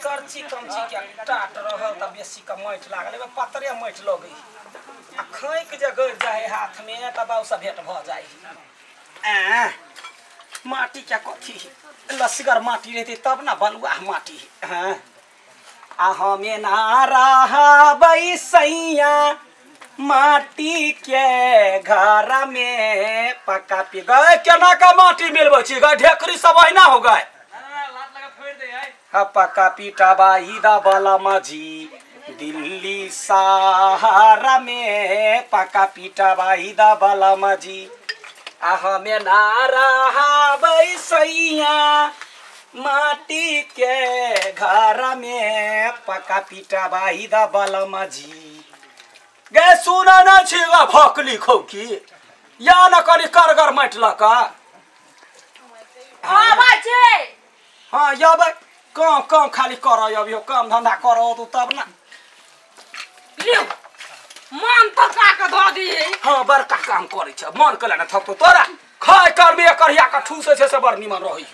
करची कमची के टाट रहल त बेसी के माटि लागल एमे पतरे माटि लगै आ खैक जे गड़ जाए हाथ में त बाउ से भेट भ जाए। आ माटी के कथी लसगर माटी रहते तब ना बलुआ माटी। हां आ हमे ना रहबै सैया माटी के घर में पका पी गए केना का माटी मिलबै छी गए ढेकरी सब अहिना हो गए पका पीटाबाई दा बाला माझी दिल्ली सहारा में पका पीटाबाई दा बाला माझी आ हमे ना रहबै सैया माटी के घर में पका पीटाबाई दा बाला माझी। गे सुना ना छी भकली खौकी या न कनी करगर माटि लऽ कऽ। हाँ यबै काम काम खाली कर अबियो काम धंधा कर तू तब ना लियो मन थका के धऽ दी। हाँ बड़का काम करै छ मन कला न थकतो तोरा खाय कर में करिया के ठूसै छै से बड़ निमन रहै।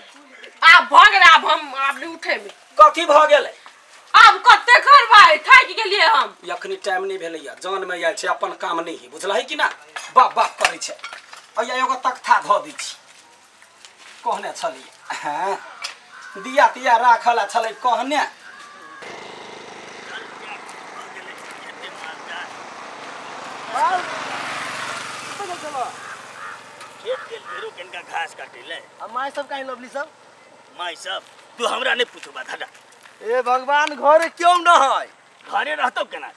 आब भऽ गेलै आब हम आब नहि उठेबै। कथी भऽ गेलै आब कते करबै थाकि गेलियै हम। अखनी टाइम नहि भेलैया जान में आयल छै अपन काम नहि है बुझलही कि ना बाप बाप करै छै। अइया एगो तख्ता धऽ दै छी कहने छलियै। हाँ दिया तिया राखल छलै कहने। खेत गेल भेरो कनका घास काटे ले आ my सब काहे लवली सब my सब तू हमरा नहीं पूछो बात हटा। ए भगवान घरे क्यों न है घरे रहतो केना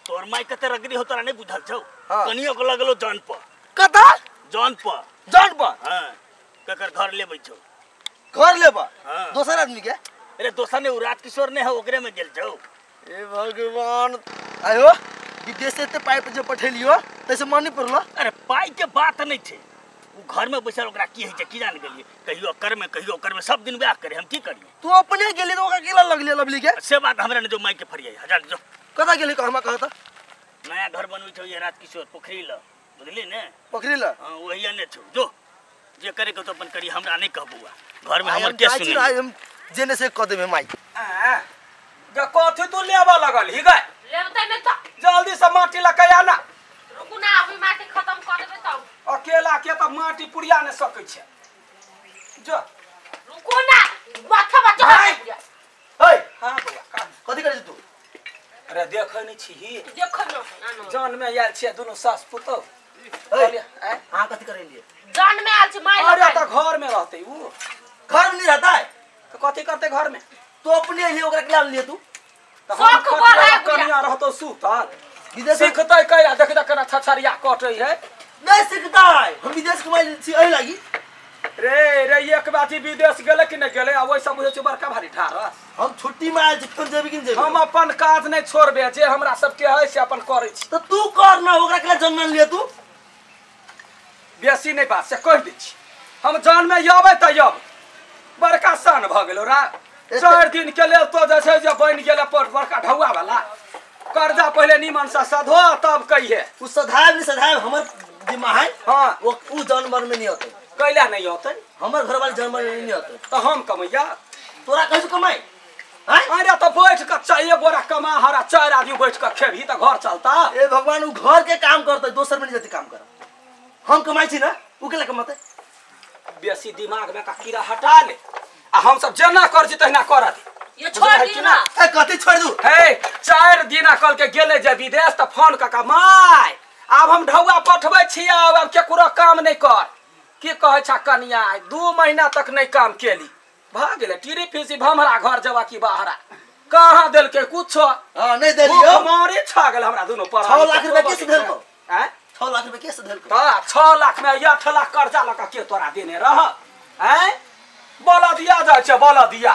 तोर माई कते रगड़ी हो तोरा नहीं बुझल छौ। कनियो के लगलो जान पर कता जान पर जान पर। हां ककर घर लेबै छौ घर लेबा। हाँ। दोसर आदमी के अरे दोसर ने उ राज किशोर ने है ओकरे में गेल छौ। ए भगवान आयो विदेश से ते पाइप जे पठेलियो तैसे मन नहीं पड़लो। अरे पाई के बात नहीं छै उ घर में बैसल ओकरा की होइ छै की जान गेलिए कहियो कर में कहियो कर में सब दिन ब्याह करे हम की करिए। तू अपने गेली त ओकरा केला लगले लवली के से बात हमरा ने जो माई के फरियाई हजार जो कता गेली कहमा कहता नया घर बनबै छौ ये राज किशोर पोखरी ल बुझली ने पोखरी ल। हां वही ने छौ जो जे करे के तो अपन करी हमरा नहीं कहबुआ घर में हमर के सुने हम जेने से क देबे माई। आ ग कथी तू लेबा लगल ही गए लेबतै नै त जल्दी से माटी लकया ना रुकू ना अभी माटी खत्म कर देबे तब अकेला के त माटी पुरिया नै सकै छै जो रुकू ना माथा बचा। ओइ हां बौआ का कथी करै छी तू? अरे देखै नै छी देखै न जान में आयल छै दुनु सास पुतौ। अहाँ कथी करै लिए जान में आयल छै माई। अरे त घर में रहतै उ घर में नहीं रहता है तो कथी करते घर में तो अपने ही ओकरा के लिए तू शौक बढ़ा कनिया रहतो सुतल विदेश सीखतै कहिया देख देख केना छछरिया कटै है नहीं सीखता है हम विदेश कमाई छी एहि लागी रे रे एक बाती विदेश गेलै कि नहीं गेलै आ ओइ सब बुझै छै बड़का भारी ठारस। हम छुट्टी में आयल छी फेर जेबी कि नहीं जेबी हम अपन काज नहीं छोड़बे जे हमरा सबके है से अपन करै छी। तो तू कर ना ओकरा के जन्म लिए तू बेसी नहीं बात से कहि दै छी हम जान में अबै त अब बड़का सान भ गेलो रा 4 दिन के लेल तो जे छै जे बनि गेलै पर बड़का ढौआ वाला कर्जा पहले निमन से सधो तब कहिए उ सधाब नहीं सधाब हमर जिम्मा है। हां वो उ जानवर में नहीं होते कैला नहीं होते हमर घर वाले जानवर में नहीं होते तो हम कमैया तोरा कैसे कमाई हैं? अरे तो बैठ के चाहिए गोरा कमा हरा 4 आदमी बैठ के खेबी त घर चलता। ए भगवान उ घर के काम करते दोसर में नहीं जाते काम कर हम कमाई छी ना उ केला कमाते। बेसी दिमाग में का कीड़ा हटा ले आ हम सब जेना कर छी तहिना कर दे ये छोड़ दी ना। ए कथी छोड़ दू? हे 4 दिना कल के गेले जे विदेश त फोन क कमाय आब हम ढौआ पठबै छी आब केकरो काम नहीं कर की कहै छ कनिया 2 महीना तक नहीं काम केली भ गेलै टीरी फीसी भमरा घर जवा की बाहरा कहाँ देलकै कुछो। हां नहीं देलियो मारे छ गेल हमरा दुनो पर 6 लाख रुपया के देलको हैं 6 लाख रुपया के देलको त 6 लाख में 8 लाख कर्जा लक के तोरा देने रह हैं बोला दिया जाय छै बोला दिया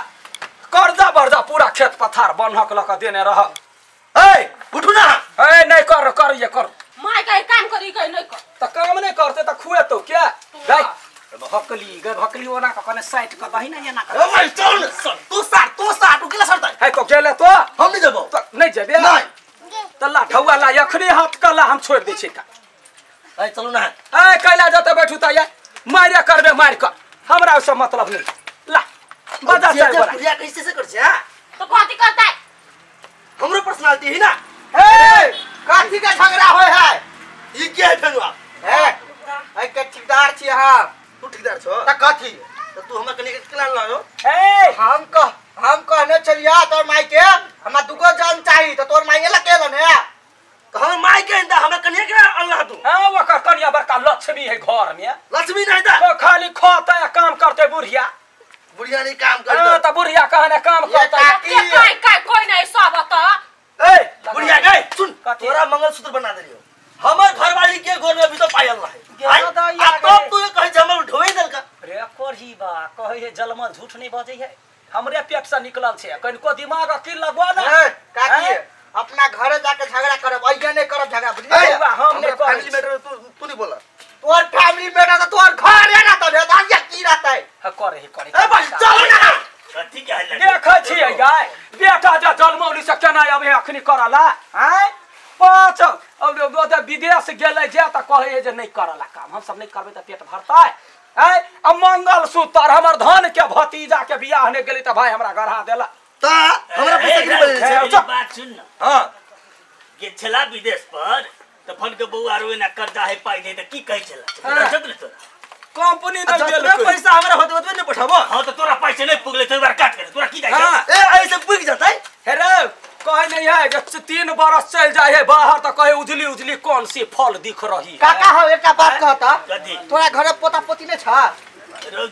कर्जा बर्जा पूरा खेत पथार बन्हक लक देने रह। ए उठू ना ए नहीं कर कर ये कर my के काम करी के नहीं कर त काम नहीं करते त खुएतो के गई भकली गई भकली ओना क कने साइट क दही ना एना ओ भाई चल तू साट तू साट उ केला सरतै है तो गेले तो हम नहीं जेबो त नहीं जेबे नहीं त ला ढौआ ला अखने हाथ कला हम छोड़ दै छी का। ए चलू ना ए कैला जते बैठू त या मारे करबे मार क हमरा ओसे मतलब नहीं ला बजा चाय बना बुढ़िया कैसे से कर छै तो कथी करतै हमरो पर्सनालिटी है ना ए कथी के झगड़ा होय है ई के है ठंगवा ए ए के ठेकेदार छी हम तू ठेकेदार छो त कथी त तू हमरा कने के लान लायो ए हम कहने चलिया तोर माई के हमरा दुगो जान चाही त तोर माई ला केलन है त हमर माई के इंदा हमरा कने के अल्लाह तू हां ओकर कनिया बड़का लक्ष्मी है घर में लक्ष्मी नहीं दा तो खाली खोता काम करते बुढ़िया बुढ़िया नहीं काम करते हां त बुढ़िया कहने काम करते काय काय कोई नहीं सब त ए बुढ़िया गए सुन तोरा मंगलसूत्र बना देलियो हमर घरवाली के गोर में अभी तो पायल रहे आ तब तू ये कहि जे हमर ढोए देलका रे कोढ़ी बा कहे है जलमल झूठ नहीं बजै है हमरे पेट से निकलल छै कनिको दिमाग अकिल लगवा ना ए काकी अपना घरे जाके झगड़ा करब अइया नहीं करब झगड़ा बुझलिए हम नहीं फैमिली मैटर तू तू नहीं बोला तोर फैमिली मैटर त तोर घर है ना त दादिया की रहतै हां करे ही करे ए भाई चलो ना कथी के हल्ला देखै छियै गाय बेटा जे जलमौली से केना अबे अखनी करला आँय पाँच और विदेश गेलै जे त कहै है जे नहीं करला काम हम सब नहीं करबै त पेट भरतै आँय आ मंगलसूत्र हमर धन के भतीजा के बियाह ने गेलै त भाई हमरा गढ़ा देला त हमरा पैसा के बदले छै बात सुन न हां जे छला विदेश पर त फन के बउआ रो ना कर्जा है पाई दे त की कहै छला जत ने तोरा कंपनी नहीं देलकै पैसा हमरा होते ओतबे ने पठाबो हां त तोरा पैसा नहीं पुगले त बार काट के तोरा की जाइ ए ऐसे पुग जतै हे रे कहे नहीं है जे 3 बरस चल जाए है बाहर त कहे उजली उजली कौन सी फल दिख रही है काका हो एकटा बात कहता तोरा घरे पोता पोती नै छ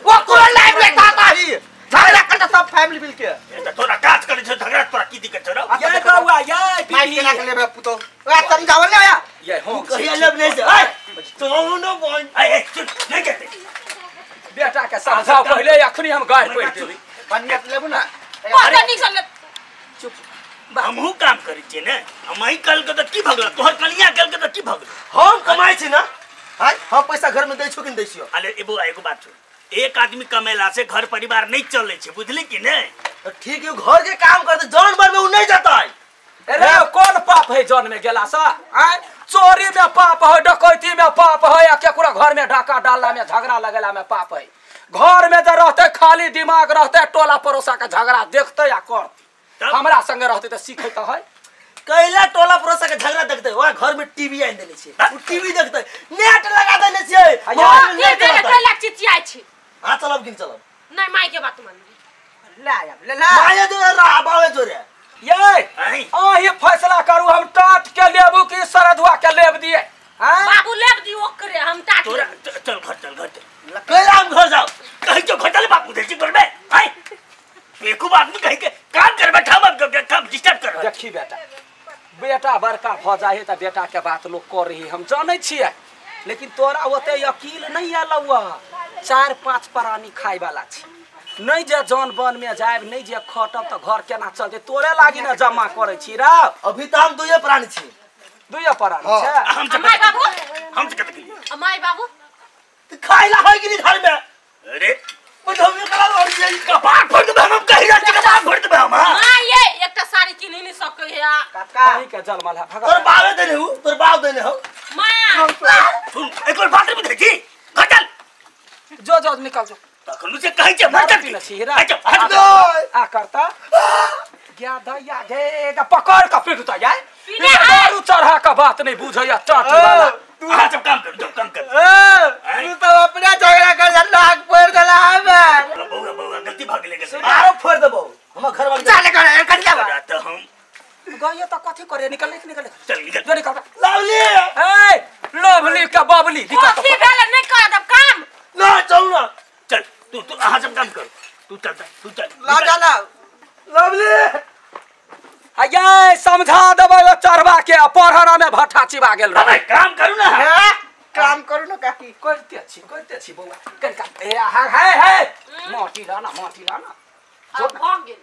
वो कोन लाइफ ले खाता ही झगड़ा करता सब फैमिली मिल के ए त तोरा काज करे छ झगड़ा तोरा की दिक्कत छ रे ये बउआ ये माइक केना के लेबे पुतो ओया समझावल ले आया ये हम कहिया लेब नहीं से ए तो नो पॉइंट ए सुन नहीं कहते बेटा के समझाओ पहले अखनी हम गाय पड़ देबै बनिया लेबू ना पता नहीं चल चुप हमहू काम करै छियै ने हम कल के त की भगल तोहर कनिया कल के त की भगल हम कमाइ छी ना हाय हम पैसा घर में दै छो कि नै दै छियो अरे एगो एगो बात सुन एक आदमी कमेला से घर परिवार नहीं चले छे बुझली कि नहीं तो ठीक है घर के काम करते जौन भर में उ नहीं जाता है अरे कौन पाप है जौन में गेला सा आय चोरी में पाप है डकैती में पाप है या केकरो घर में डाका डालला में झगड़ा लगेला में पाप है घर में जे रहते खाली दिमाग रहते टोला पड़ोसा के झगड़ा देखते या करते हमरा संगे रहते त सीखे त है कैला टोला पड़ोसा के झगड़ा देखते वहां घर में टीवी आइन देने छी उ टीवी देखते नेट लगा देने छी मोबाइल में कैला चिचियाय छी हां चलब किन चलब नहीं माई के बात मान ला ले ला माया जो रा बावे जो रे ये अही फैसला करू हम टाट के लेबू कि सरधुआ के लेब दिए हां बाबू लेब दी ओकरे हम टाट तोरा चल घर चल घर कैला हम घर जाओ कहि जो घर चल बापू दे छी घर में हाय बेवकूफ आदमी कहि के काम कर बैठा मत कर डिस्टर्ब कर देखी बेटा बेटा बड़का भ जाए त बेटा के बात लोग कर रही हम जानै छियै लेकिन तोरा ओते अकील नहीं अलौआ 4-5 प्राणी खाए वाला छी नहीं जे जन वन में जायब नहीं जे खटब त घर केना चलते तोरे लागी ना जमा करै छी रा अभी त हम दुइये प्राणी छी दुइये प्राणी छै हम माय बाबू हम कत गेलियै माय बाबू त खाइला होय कि घर में अरे हम करा और ये कपार फोड़ देबै हम कहि रहल छी कपार फोड़ देबै हम मां ये एकटा साड़ी किन नहीं सकै है काका अही के जलमल है भगवान तोर बावे देने हु तोर बाव देने हो मां सुन एक बार बात नहीं छी घर चल जो जो निकल जो तखन से कहै छै मर चल छी रा अच्छा आ करता गया दैया गे पकड़ के पीट उतर जाए दारू चढ़ा के बात नहीं बुझैया टाटी वाला तू हां सब काम कर जो काम कर ए तू तो अपना झगड़ा कर नाक फोड़ देला हमें बउआ बउआ गलती भाग ले गेल आरो फोड़ देबो हमर घर वाला चल कर कर जा त हम गइयो त कथि करे निकल निकल चल निकल जो निकल लवली ए लवली के बबली निकल कथि भेल नहीं कर देब काम ना चल ना चल तू तू हां सब काम कर तू चल तू चल ला जा ला लवली अये समझा देबै ओ चढ़वा के पढ़ना में भट्ठा चिबा गेल रहे काम करू ना काम करू ना काकी करते छी बौआ कनिका ए हा हे हे माटी लाना अब भग गेल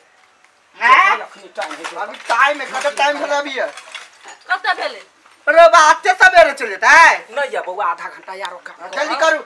हैं अखनी टाइम है अभी टाइम है कत टाइम भेल अभी कत भेलै अरे बाते सबेरे चल जेतै नहीं है बौआ आधा घंटा यारो काम जल्दी करू।